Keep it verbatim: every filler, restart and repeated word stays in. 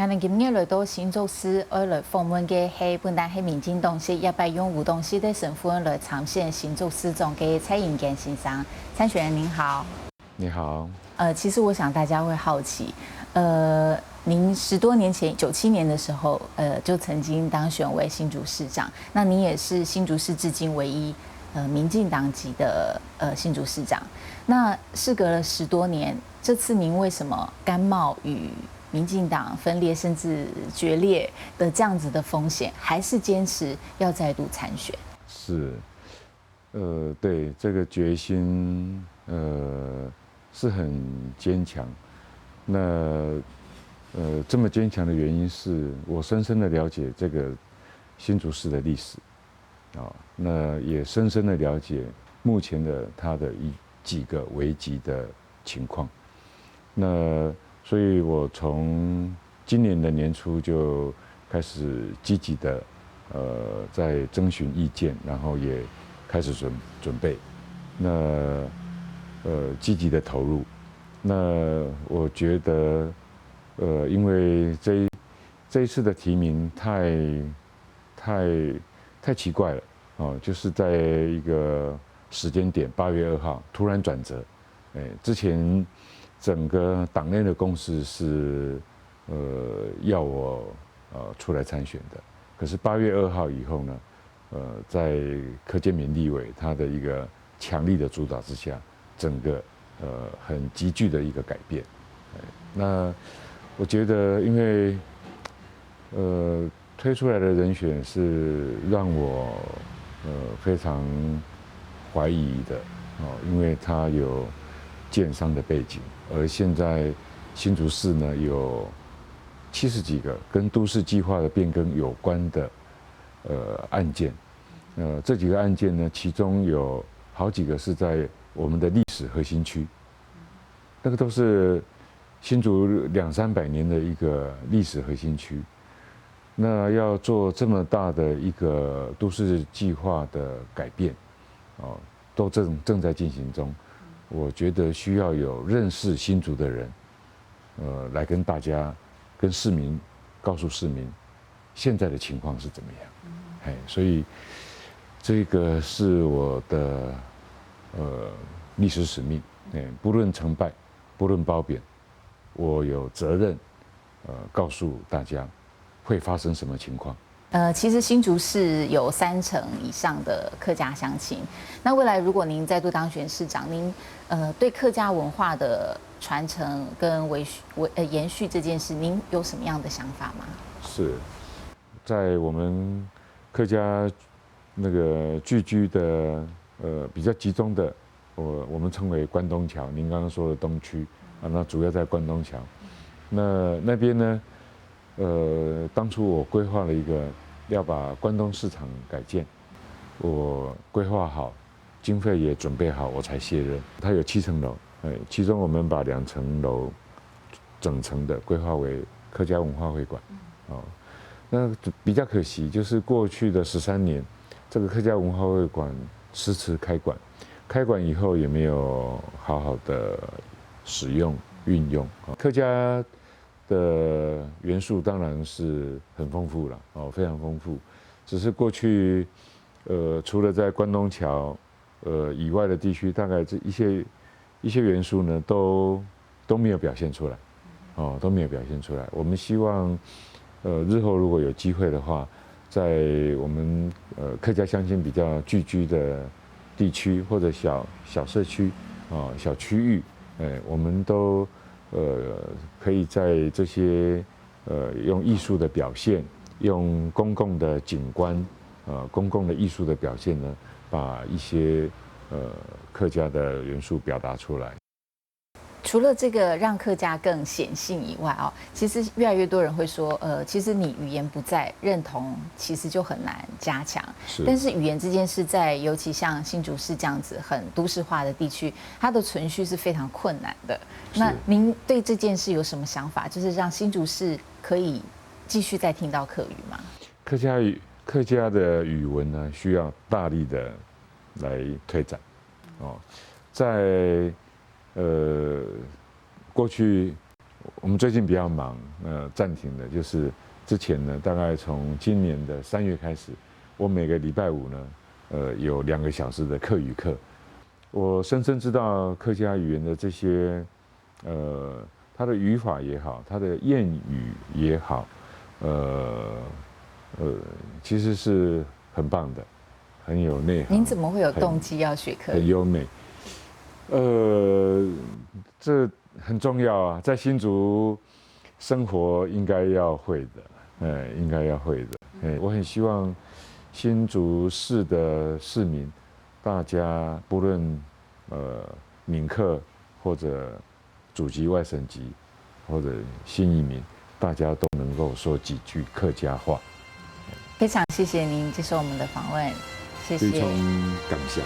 𠊎等今日來到新竹市，愛來訪問个係本來係民進黨籍，這擺用無黨籍个身份來參選新竹市長个蔡英堅先生。蔡選您好。你好。呃，其实我想大家会好奇，呃，您十多年前，九七年的时候，呃，就曾经当选为新竹市长。那您也是新竹市至今唯一，呃，民进党籍的，呃，新竹市长。那事隔了十多年，这次您为什么甘冒与民进党分裂甚至决裂的这样子的风险，还是坚持要再度参选？是，呃，对，这个决心，呃，是很坚强。那，呃，这么坚强的原因是我深深的了解这个新竹市的历史，啊，那也深深的了解目前的它的一几个危机的情况。那所以我从今年的年初就开始积极的，呃，在征询意见，然后也开始准准备，那呃积极的投入。那我觉得，呃，因为这一这一次的提名太太太奇怪了哦，就是在一个时间点，八月二号突然转折，哎，之前整个党内的共识是，呃，要我呃出来参选的，可是八月二号以后呢，呃，在柯建铭立委他的一个强力的主导之下，整个呃很急剧的一个改变。那我觉得，因为呃推出来的人选是让我呃非常怀疑的哦，因为他有建商的背景，而现在新竹市呢有七十几个跟都市计划的变更有关的呃案件，呃这几个案件呢，其中有好几个是在我们的历史核心区，那个都是新竹两三百年的一个历史核心区。那要做这么大的一个都市计划的改变，哦，都正正在进行中。我觉得需要有认识新竹的人，呃，来跟大家、跟市民告诉市民现在的情况是怎么样。哎，所以这个是我的呃历史使命。哎，不论成败，不论褒贬，我有责任呃告诉大家会发生什么情况。呃，其实新竹市有三成以上的客家乡亲。那未来如果您再度当选市长，您呃对客家文化的传承跟维续、维呃延续这件事，您有什么样的想法吗？是，在我们客家那个聚居的呃比较集中的，我我们称为关东桥，您刚刚说的东区啊，那主要在关东桥。那那边呢，呃，当初我规划了一个要把关东市场改建，我规划好，经费也准备好，我才卸任。它有七层楼，哎，其中我们把两层楼整层的规划为客家文化会馆。哦，那比较可惜，就是过去的十三年，这个客家文化会馆迟迟开馆，开馆以后也没有好好的使用运用。客家的元素当然是很丰富了，哦，非常丰富。只是过去，呃，除了在关东桥，呃以外的地区，大概这一些一些元素呢，都都没有表现出来，哦，都没有表现出来。我们希望，呃，日后如果有机会的话，在我们呃客家乡亲比较聚居的地区或者小小社区，哦，小区域，哎，我们都呃可以在这些呃用艺术的表现，用公共的景观，呃公共的艺术的表现呢，把一些呃客家的元素表达出来。除了这个让客家更显性以外哦，其实越来越多人会说，呃，其实你语言不在，认同其实就很难加强。是。但是语言这件事在，尤其像新竹市这样子很都市化的地区，它的存续是非常困难的。那您对这件事有什么想法？就是让新竹市可以继续再听到客语吗？客家语，客家的语文呢，需要大力的来推展。哦，在呃过去，我们最近比较忙，呃，暂停的，就是之前呢，大概从今年的三月开始，我每个礼拜五呢，呃，有两个小时的客语课。我深深知道客家语言的这些，呃，它的语法也好，它的谚语也好，呃，呃，其实是很棒的，很有内涵。您怎么会有动机要学客语？很，很优美。呃，这很重要啊，在新竹生活应该要会的，哎，应该要会的。哎，我很希望新竹市的市民，大家不论，呃，閩客或者祖籍外省籍，或者新移民，大家都能够说几句客家话。非常谢谢您接受我们的访问，谢谢。非常感谢。